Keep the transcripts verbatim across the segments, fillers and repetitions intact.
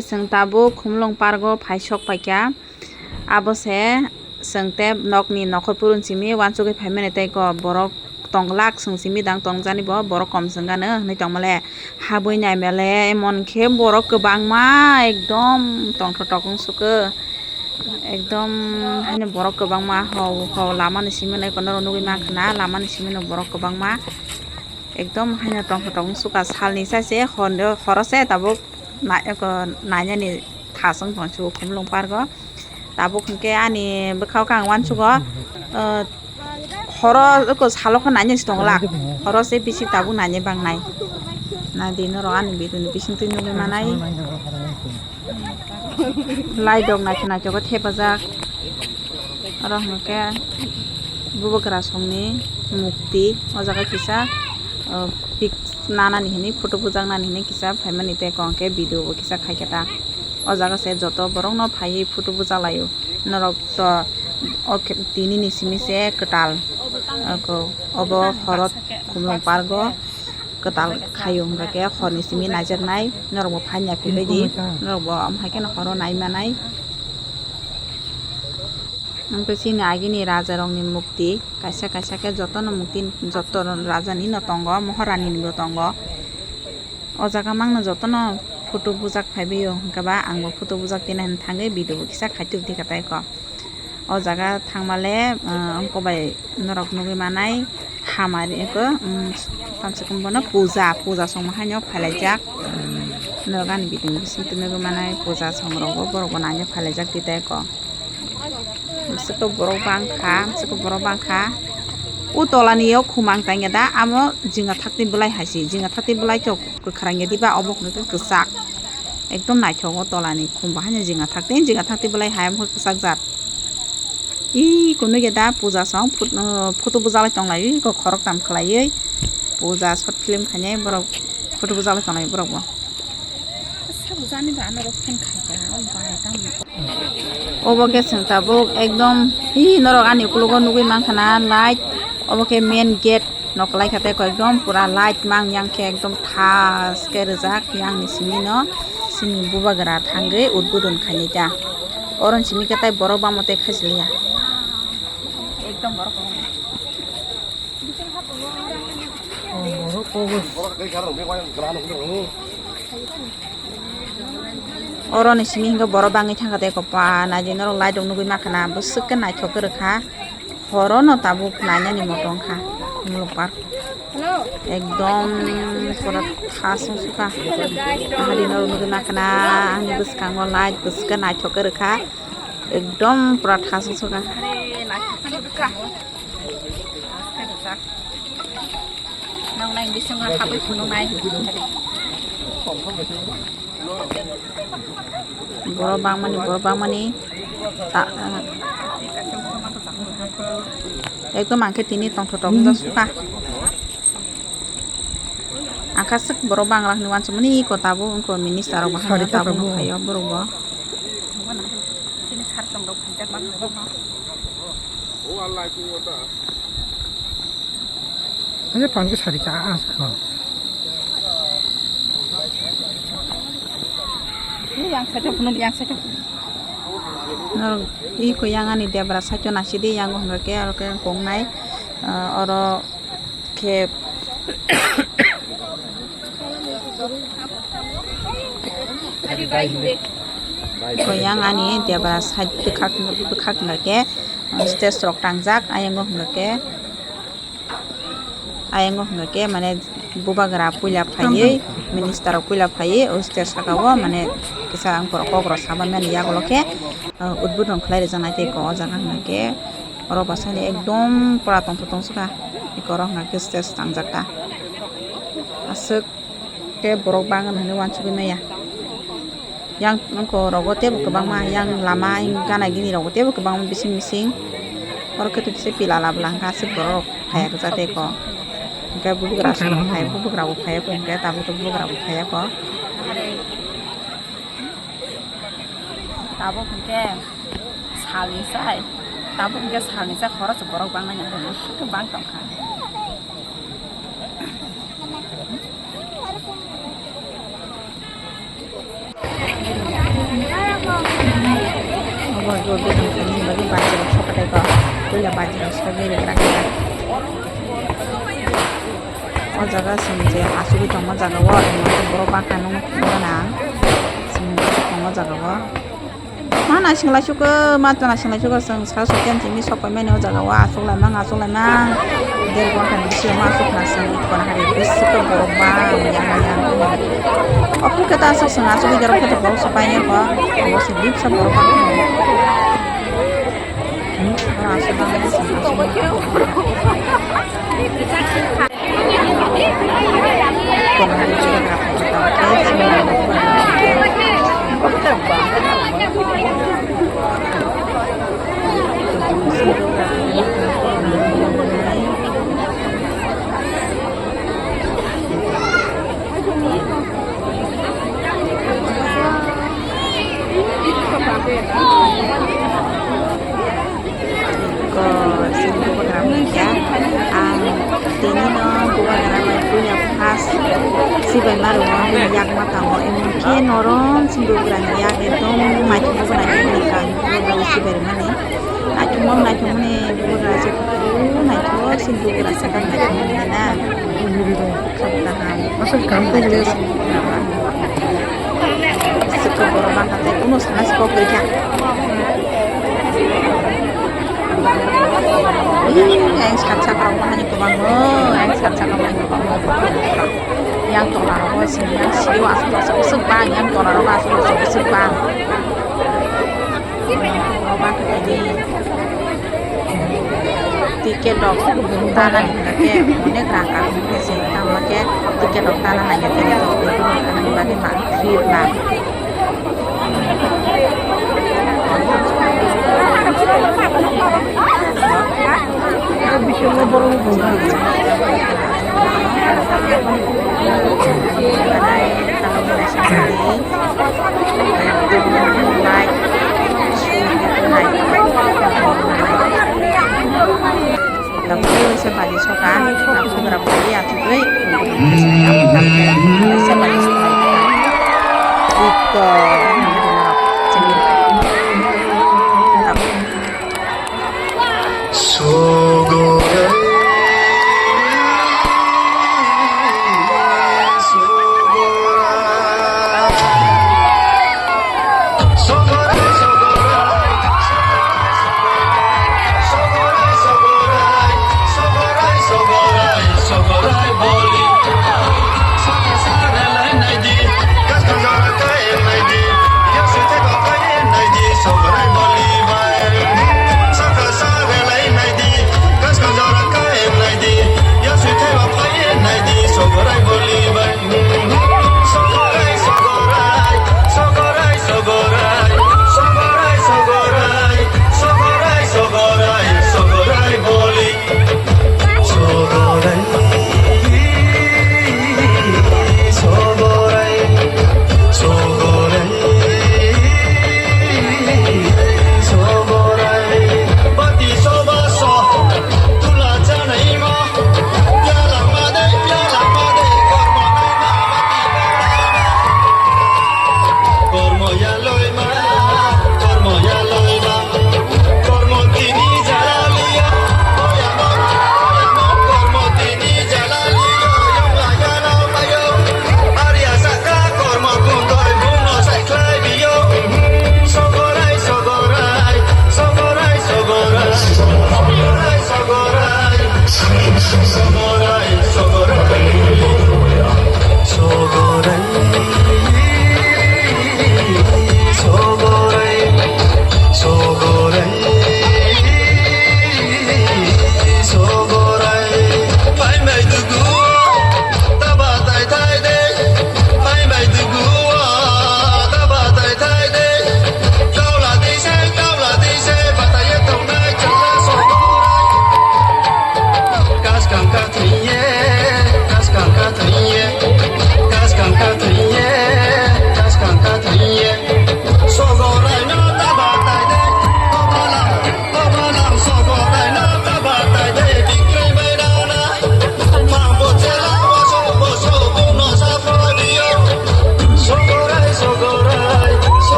Chwng tabuk Khumulwng park o phai sok paikha. Abo se chwng tei nokni nokhor phuru simi uansugwi phaimani tei ko borok tonglak chwng simi dang tongjani bo borok kom chwng gano hinwi tongmale habwi naimale emon khe borok kwbangma ekdom tongthok tokong sukhe. Ekdom haino borok kwbangma hau hau lamani simi nai kono nugwi mankha na lamani simi no borok kwbangma ekdom haino tongthok tokong sukha salni sai se horo se tabuk nainani thasong tongsu Khumulwng park o. Tabuk hwnkhe ani bwkhao khe ang uansugo, ah, horo eko salo khe naina se tonglak. Horo se bisi tabuk naina bangnai. Naidi norok ani video ni bisingtwi nugwi manai. Light rok naithok naithok khe thepajak. Oro hwnkhe bubagra songni mukti o jaga kisa, ah, pic nanani hinwi photo bujaknani hinwi kisa phaimani tei kok hwnkhe video bo kisa khaikhe ta. O jaga se joto borokno phaiwi photo bujalaio. Norok to o khe tini ni simi se kwtal. Ako obo horo Khumulwng park o kwtal khaio hwnkha khe hor ni simi naijaknai. Norok bo phaina philbaidi. Norok bo omo hai kheno horo naimanai. Hwnkhe chini agini raja rokni mukti kaisa kaisa khe jotono mukti joto raja ni no tongo, moharani ni bo tongo. O jaga mangno jotono photo bujak phaibaio, hwnkhe ba angbo photo bujak tini hinwi thangwi video bo kisa khaitubdi kha tei kho. O jaga thangmale, ah, wngkok bai norok nugwi manai hamari eko, um, tamsukung bono puja, puja songma haino phailaijak. Norok ani video ni bisingtwi nugwi manai puja songrogo borokbo naina phailaijak tei kho. Mwswkhe borok bangkha, mwswkhe borok bangkha. O tolani o khumang tangya da, amo jinga thakti bwlai hai se, jinga thakti bwlai to kwkhwrang ya diba, obo hwnkhe kwchak. Ekdom naithok o tolani khum bo haino jinga thakti, jinga thakti bwlai hai omo kwchak jat. Ih, kunu ya da puja song, phut-, uh, photo bujalai tonglai, ih, kok khorok tam khlaiwi. Puja short film khainai borok photo bujalai tonglai borok bo. Obo khe chwng tabuk ekdom, hi norok ani ukologo nugwi mankha na light, obo khe main gate no kwlai kha tei kok ekdom pura light mang yang khe ekdom thas khe rijak yang ni simi no chini bubagra thangwi udbudon khainai ta. Oro ni simi khe tei borok bangma tei khaisiliya. Ekdom borok. Oro ni simi hinkhe borok bangwi thangkha tei kok pa naidi norok light rok nugwi mankha na bwswk khe naithok khe rwkha horo no tabuk nainani moto wngkha Muluk park ekdom pura thas wng sukha ahadi norok nugwi mankha na ani bwskango light bwswk khe naithok khe rwkha ekdom pura thas wng sukha. Nang nang bisingo habwi phunuknai. Borok bangmani, borok bangmani. Ta, ekdom ang khe tini tongthok tongthok sukha. Ang kha swk borok bangla hinwi uansukmani iko tabuk wngkha minister rok bo hamya tabuk nukphaio borok bo. Aja pan ke sari cha as ko. Yang side of yang side of. Norok iko yang ani debra side o nasi di yang hwnga ke aro ke kongnai, ah, oro khe ko yang ani debra side bwkhak bwkhak hwnga ke stage rok tangjak ayang o hwnga ke. Ayang o hwnga khe mane bubagra puila phaiwi, minister rok puila phaiwi, o stage saka o mane kisa ang borok kok rok saba mani yagulo khe, uh, udbudon khlai rijak nai tei kok o jaga hwnga khe oro bwsani ekdom pura tongthok tong sukha, eko oro hwnga khe stage tangjak ta aswk. Tei borok bangma hinwi uansugwi maya. Yang wngkha rogo teibo kwbangma, yang lama, yang gana gini rogo teibo kwbangma bising bising. Oro khe twi kisa pila labla hwnkha aswk borok phaiya kwchak tei kok. Hwnkhe bubagra song phai, bubagra bo phaiya kok, hwnkhe tabuk tabuk bubagra bo phaiya kok. Tabuk hwnkhe salni sai, tabuk hwnkhe salni sai khoroksa borok bangmani hwnwi bang tongkha. Bini bagwi bajirok sokatai kok. Puila bajirok sogwi rwkra kha. O jaga chwng je asugwi tongma jaga o, borok bangkha nukna chwng tongma jaga o. Ma naising laisuk o, ma naising laisuk o, chwng sal sokyan chini sok paimani o jaga o, asuk laimang, asuk laimang. Der ghonta ni bisingo ma asuk na chwng ikko na hari bisingo borok bang yang yang. Ophuru khe ta asuk chwng asugwi jorok khe borok se painai kho, bo se lip sa borok bang. Oro asuk bang, asuk bang. Ko sini bubagra wngkha. Ang tini no bubagra bai puila first sibai ma rwo, bini yak ma tango. Emon khe norom sini bubagra ni yak ekdom naithok bubagra ni yak bubagra sibai rwmani. Naithok ma naithok mani bubagra se kuphur naithok sini bubagra se naithok mani na. Asal kampung le. Suka borok bangkha tei kuno sana si kok rikha. Yang sat sat rok bahani kwbang o, yang sat sat rok bahani kwbang o. Yang tola rok sini yang sio asuk asuk bang, yang tola rok asuk asuk bang. Ticket rok tana hingkha khe onek rang kar hingkhe se tamo khe ticket rok tana nangya tei rok bagwi ma free rwna. Tabuk se bali soka, tabuk se bali soka, se bali soka. Iko, tabuk.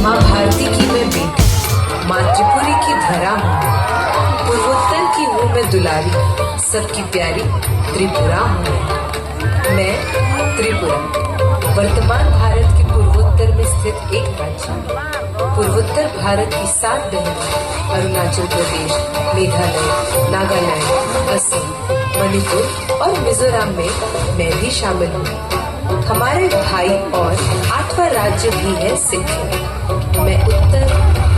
माँ भारती की मैं बेटी, माँ त्रिपुरी की धरा हूँ मैं। पूर्वोत्तर की हूँ मैं दुलारी, सबकी प्यारी त्रिपुरा हूँ मैं। मैं त्रिपुरा, वर्तमान भारत के पूर्वोत्तर में स्थित एक राज्य। पूर्वोत्तर भारत की सात बहनें, अरुणाचल प्रदेश, मेघालय, नागालैंड, असम, मणिपुर और मिजोरम में मैं भी शामिल हूँ। हमारे भाई और आठवां राज्य भी है सिक्किम। मैं उत्तर,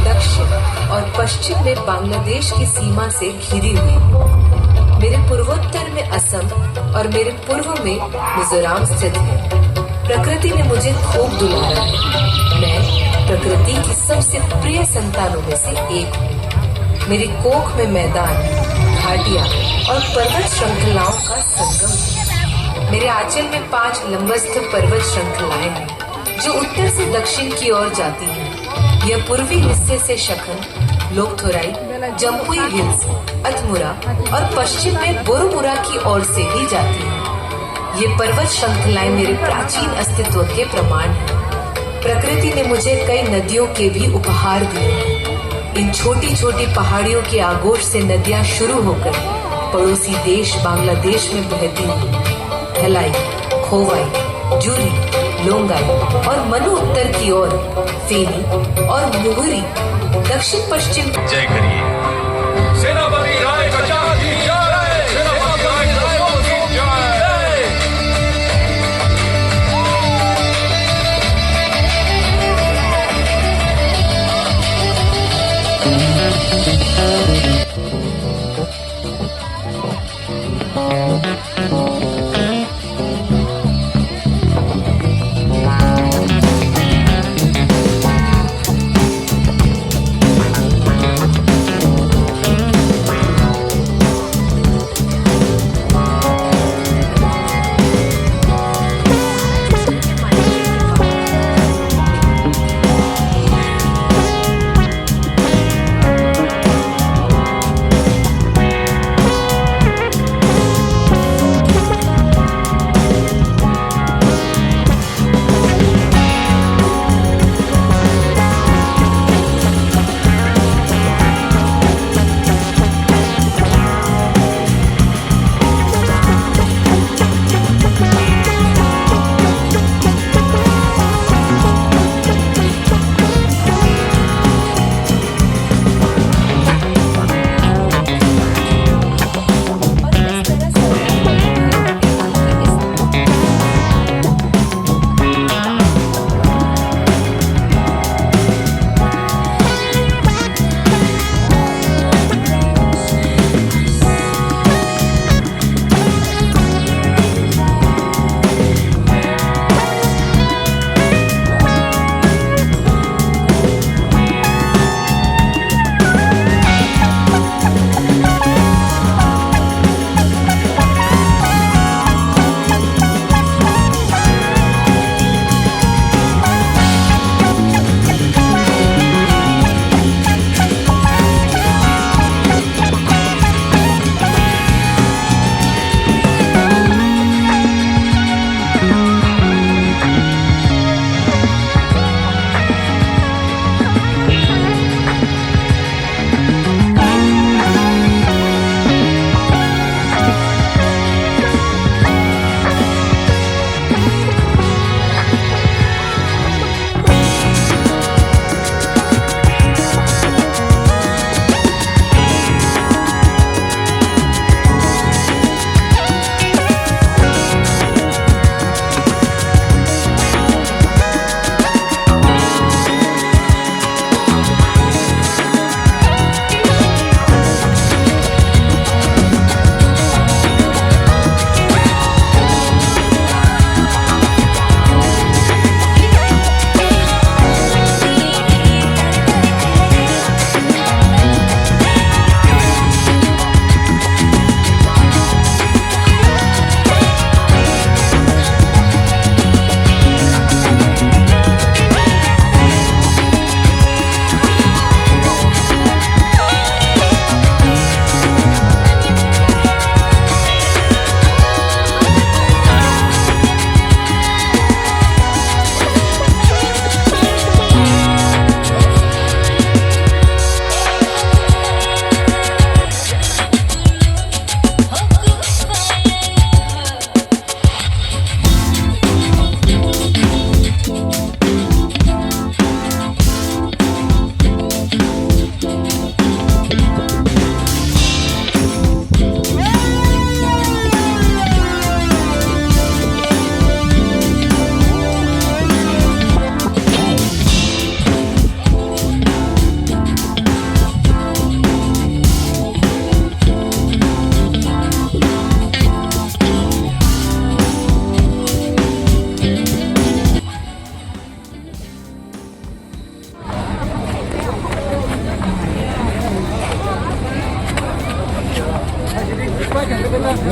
दक्षिण और पश्चिम में बांग्लादेश की सीमा से घिरी हुई हूँ। मेरे पूर्वोत्तर में असम और मेरे पूर्व में मिजोरम स्थित है। प्रकृति ने मुझे खूब दुलारा है। मैं प्रकृति की सबसे प्रिय संतानों में से एक हूँ। मेरी कोख में मैदान, घाटियां और पर्वत श्रृंखलाओं का संगम है। मेरे आंचल में पांच लंबस्थ पर्वत श्रृंखलाएं हैं, जो उत्तर से दक्षिण की ओर जाती हैं। यह पूर्वी हिस्से से शखन, लोकथोराई, जम्पुई हिल्स, अतमुरा और पश्चिम में बोरोमुरा की ओर से भी जाती है। ये पर्वत श्रृंखलाएं मेरे प्राचीन अस्तित्व के प्रमाण हैं। प्रकृति ने मुझे कई नदियों के भी उपहार दिए हैं। इन छोटी-छोटी पहाड़ियों के आगोश से नदियां शुरू होकर पड़ोसी देश बांग्लादेश में बहती हैं। धलाई, खोवाई, जूरी, लोंगाई और मनु उत्तर की ओर, फेनी और मुहुरी दक्षिण पश्चिम। जय करिए। सेनापति राय कचार की जय। सेनापति राय कचार की जय।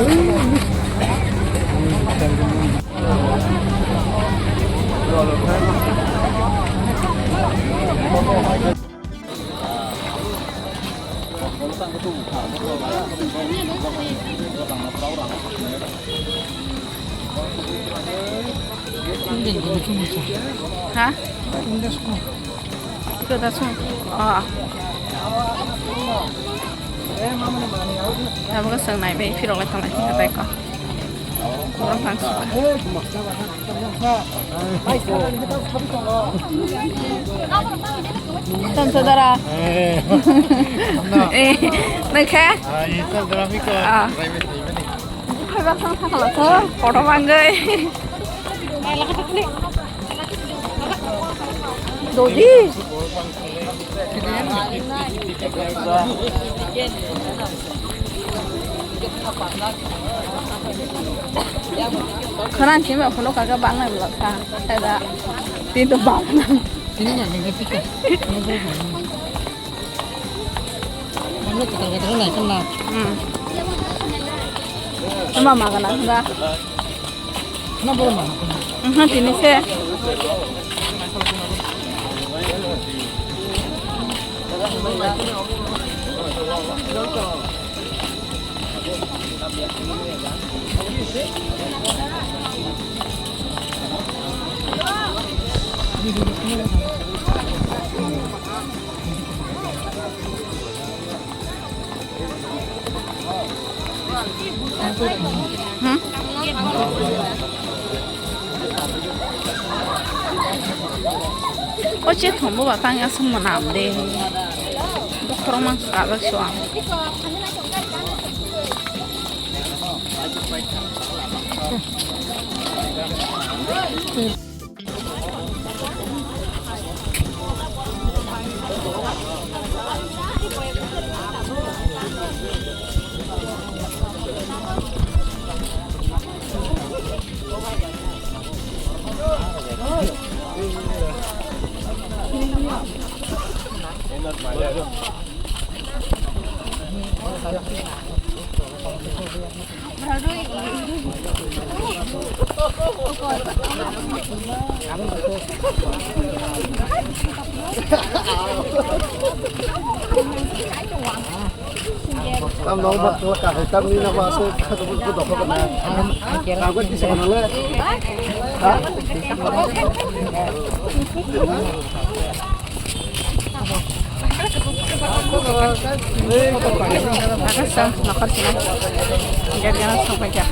Ha? Ito da sung. Ah. Abo ka sung nai bai phirok lai tong lai thik ka tai ko. Orang langsung. Thank you, dara. Eh, nang kha? Ah, ini tuh drama itu. Ah. Hai bak sang sakala to, kotor banggai. Dodi. Khana chima phano kaga bang nai bla sa. Ada. Tin to bang. Ini mana ngerti kan? Ano kita kita na kan na. Hmm. Ama magana da. Na bolo mana? Mhm, tini se. Hmm? O che thombo ba tang aswk mwnam de. Bokhorok mang sajak so ang. Tam nong bat la ka hai tam ni na ba so kha to bu do ko na. Ka ko ki sa na le. Ha? Nakasa, nakasa. Gana sampai ya.